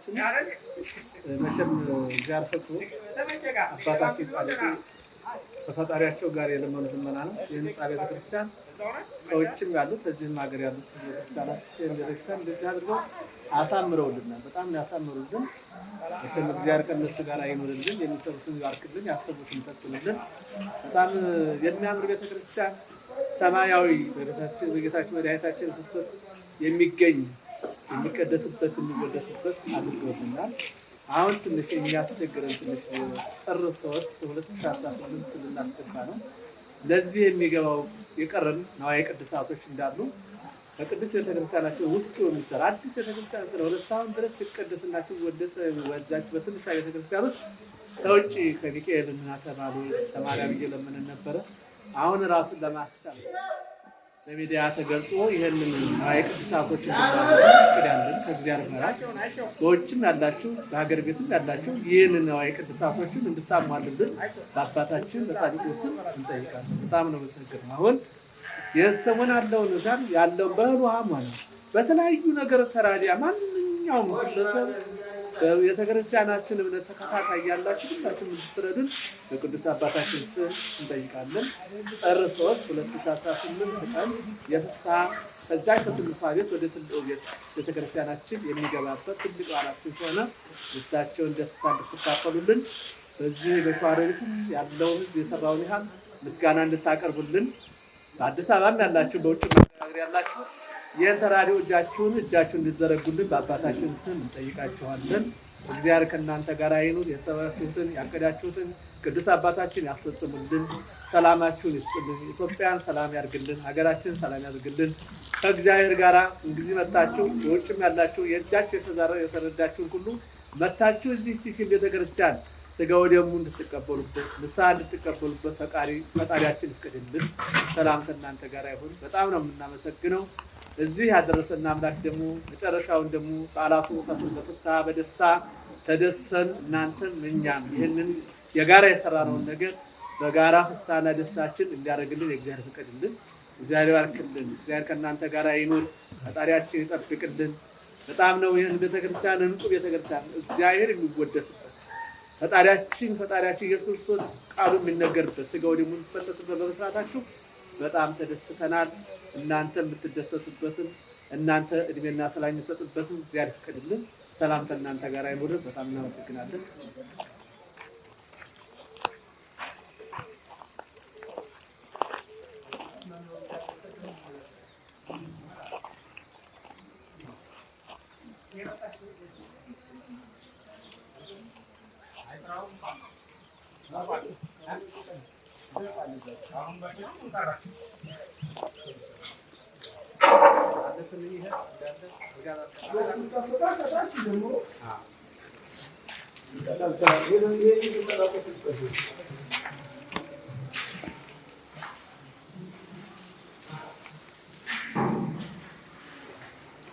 ቤተክርስቲያናችን መቼም እግዚአብሔር ፈቅዶ አባታችን ጻድቁ ከፈጣሪያቸው ጋር የለመኑት ልመና ነው። የህንፃ ቤተክርስቲያን ከውጭም ያሉት እዚህም ሀገር ያሉት ቤተክርስቲያናት ቤተክርስቲያን እንደዚህ አድርገው አሳምረውልናል። በጣም ያሳምሩልን። መቼም እግዚአብሔር ከእነሱ ጋር ይኑርልን፣ የሚሰሩትን ይባርክልን፣ ያሰቡትን ይፈጽምልን። በጣም የሚያምር ቤተክርስቲያን ሰማያዊ በቤታችን በጌታችን መድኃኒታችን ክርስቶስ የሚገኝ የሚቀደስበት የሚወደስበት አድርገውልናል። አሁን ትንሽ የሚያስቸግረን ትንሽ ጥር 3 2018 ልናስገባ ነው። ለዚህ የሚገባው የቀረን ነዋየ ቅድሳቶች እንዳሉ በቅድስት ቤተክርስቲያናችን ውስጥ የሚሰራ አዲስ ቤተክርስቲያን ስለሆነ እስካሁን ድረስ ሲቀደስና ሲወደስ ወዛች በትንሿ ቤተክርስቲያን ውስጥ ከውጭ ከሚካኤልና ተማርያም እየለመንን ነበረ። አሁን ራሱን ለማስቻል በሚዲያ ተገልጾ ይህንን ንዋየ ቅድሳቶች እቅድ ያለን ከእግዚአብሔር ጋር በውጭም ያላችሁ በሀገር ቤትም ያላችሁ ይህንን ንዋየ ቅድሳቶችን እንድታሟሉልን በአባታችን በጻድቁ ስም እንጠይቃለን። በጣም ነው የምንቸገረው። አሁን የሰሞን ያለውን ጋር ያለውን በእህል ውሃም ሆነ በተለያዩ ነገር ተራዲያ ማንኛውም ግለሰብ በቤተክርስቲያናችን እምነት ተከታታይ ያላችሁ ሁላችሁም እንድትረዱን በቅዱስ አባታችን ስም እንጠይቃለን። ጥር 3 2018 ቀን የፍስሐ ከዚያ ከትንሿ ቤት ወደ ትልቁ ቤት ቤተክርስቲያናችን የሚገባበት ትልቅ በዓላችን ስለሆነ እሳቸውን ደስታ እንድትካፈሉልን በዚህ በሸዋሮቢት ያለው ሕዝብ የሰራውን ያህል ምስጋና እንድታቀርቡልን በአዲስ አበባም ያላችሁ በውጭ ሀገር ያላችሁ ይህን ተራድኦ እጃችሁን እንድትዘረጉልን በአባታችን ስም እንጠይቃችኋለን። እግዚአብሔር ከእናንተ ጋር ይኑር። የሰባችሁትን ያቀዳችሁትን ቅዱስ አባታችን ያስፈጽሙልን። ሰላማችሁን ይስጥልን። ኢትዮጵያን ሰላም ያርግልን። ሀገራችን ሰላም ያርግልን። ከእግዚአብሔር ጋር እንግዲህ መታችሁ የውጭም ያላችሁ የእጃችሁ የተረዳችሁን ሁሉ መታችሁ እዚህ ቤተክርስቲያን ስጋ ወደሙ እንድትቀበሉበት ንስሐ እንድትቀበሉበት ፈጣሪያችን ይፍቀድልን። ሰላም ከእናንተ ጋር ይሁን። በጣም ነው የምናመሰግነው። እዚህ ያደረሰን አምላክ ደግሞ መጨረሻውን ደግሞ በዓላቱ በፍስሐ በደስታ ተደሰን እናንተም እኛም ይህንን የጋራ የሰራነውን ነገር በጋራ ፍስሐና ደስታችን እንዲያደርግልን የእግዚአብሔር ፍቀድልን። እግዚአብሔር ይባርክልን። እግዚአብሔር ከእናንተ ጋር ይኑር። ፈጣሪያችን ይጠብቅልን። በጣም ነው ይህን ቤተክርስቲያን እንቁ ቤተክርስቲያን እግዚአብሔር የሚወደስበት ፈጣሪያችን ኢየሱስ ክርስቶስ ቃሉ የሚነገርበት ስጋው ደግሞ የሚፈሰስበት በመስራታችሁ በጣም ተደስተናል። እናንተ የምትደሰቱበትን እናንተ እድሜና ሰላም የሚሰጡበትን እግዚአብሔር ይፍቀድልን። ሰላም ከእናንተ ጋር ይኑር። በጣም እናመሰግናለን።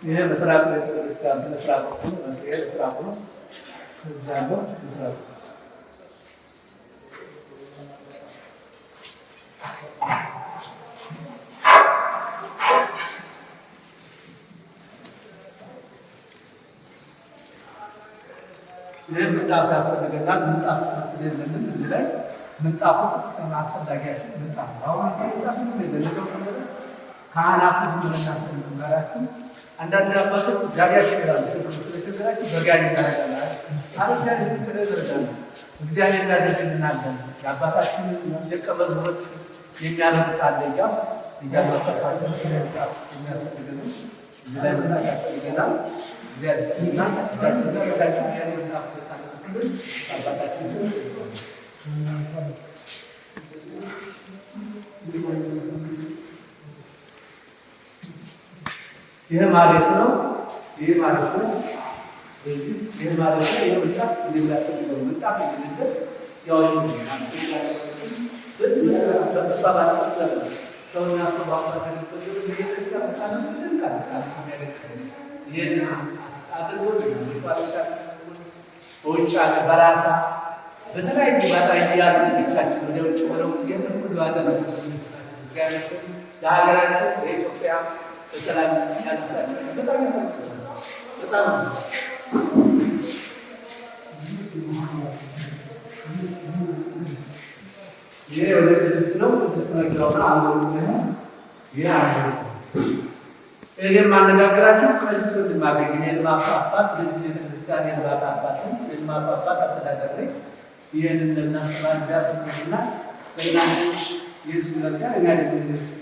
ይሄ ምስራቅ ቤተክርስቲያን ምስራቅ ምስራቅ ነው። እዛ ያለው ምስራቅ ይህ ምንጣፍ ያስፈልገናል። ምንጣፍ ስለሌለን እዚህ ላይ ምንጣፉ አስፈላጊያችን ምንጣፍ ነው። አሁን ምንጣፍ ምንም ካህናቱ ምናስተምራችሁ አንዳንድ አባቶች ጋቢ ያሽግራሉ። ስለቸገራችሁ በጋቢ እናደርጋለን። እግዚአብሔር እናደርግልናለን። የአባታችን ደቀ መዝሙሮች የሚያደርጉት አለ እያሉ እያሉ የሚያስፈልገን እዚህ ላይ ምንጣፍ ያስፈልገናል። ይህ ማለት ነው። ይህ ማለት ነው። ይህ ማለት ነው። ይህ ምንጣፍ እንደሚያስፈልገው ምንጣፍ የሌለበት ያው ሰውና በውጭ ሀገር በራሳ በተለያዩ ባጣ ያሉ ልጆቻችን ወደ ውጭ ሆነው ይህንን ሁሉ ያደረጉ ለሀገራቸው ለኢትዮጵያ በሰላም ያነሳቸው በጣም ያሳዝናል። በጣም ይሄ ወደ ቅድስት ነው። ቅድስት መግቢያውና አንዱ ነው። ይሄ አንዱ ነው። ይሄ የማነጋግራችሁ ቀሲስ ወንድማገኝ እኔ የልማቱ አባት፣ ለዚህ ቤተክርስቲያን የልማት አባት ነኝ። የልማቱ አባት አስተዳደር ነኝ። ይህንን ለምናስባ እግዚአብሔር እና ለእናንተ ይህ ሲመጣ እኛ ደግሞ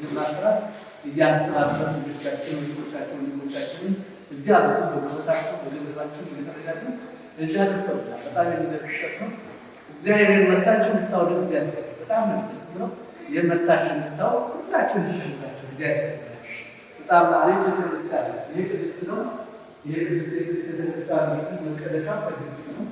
ልማስራት እያስተባበር ልጆቻችን፣ ወንድሞቻችን ወንድሞቻችንን እዚህ አብቶ በጉልበታቸው፣ በገንዘባቸው እየተረዳዱ እዚያ ደርሰውናል። በጣም የሚደርስበት ነው። እግዚአብሔር መታችሁ እንድታው ደግሞ እግዚአብሔር በጣም ነው ደስ ብለው የመታችሁ እንድታው ሁላችሁ እንድታችሁ እግዚአብሔር በጣም አሪፍ ቤተክርስቲያን። ይህ ቅድስት ነው። ይህ ቅዱስ የቅዱስ ቤተክርስቲያን ቅዱስ መቀደሻ ከዚህ ነው።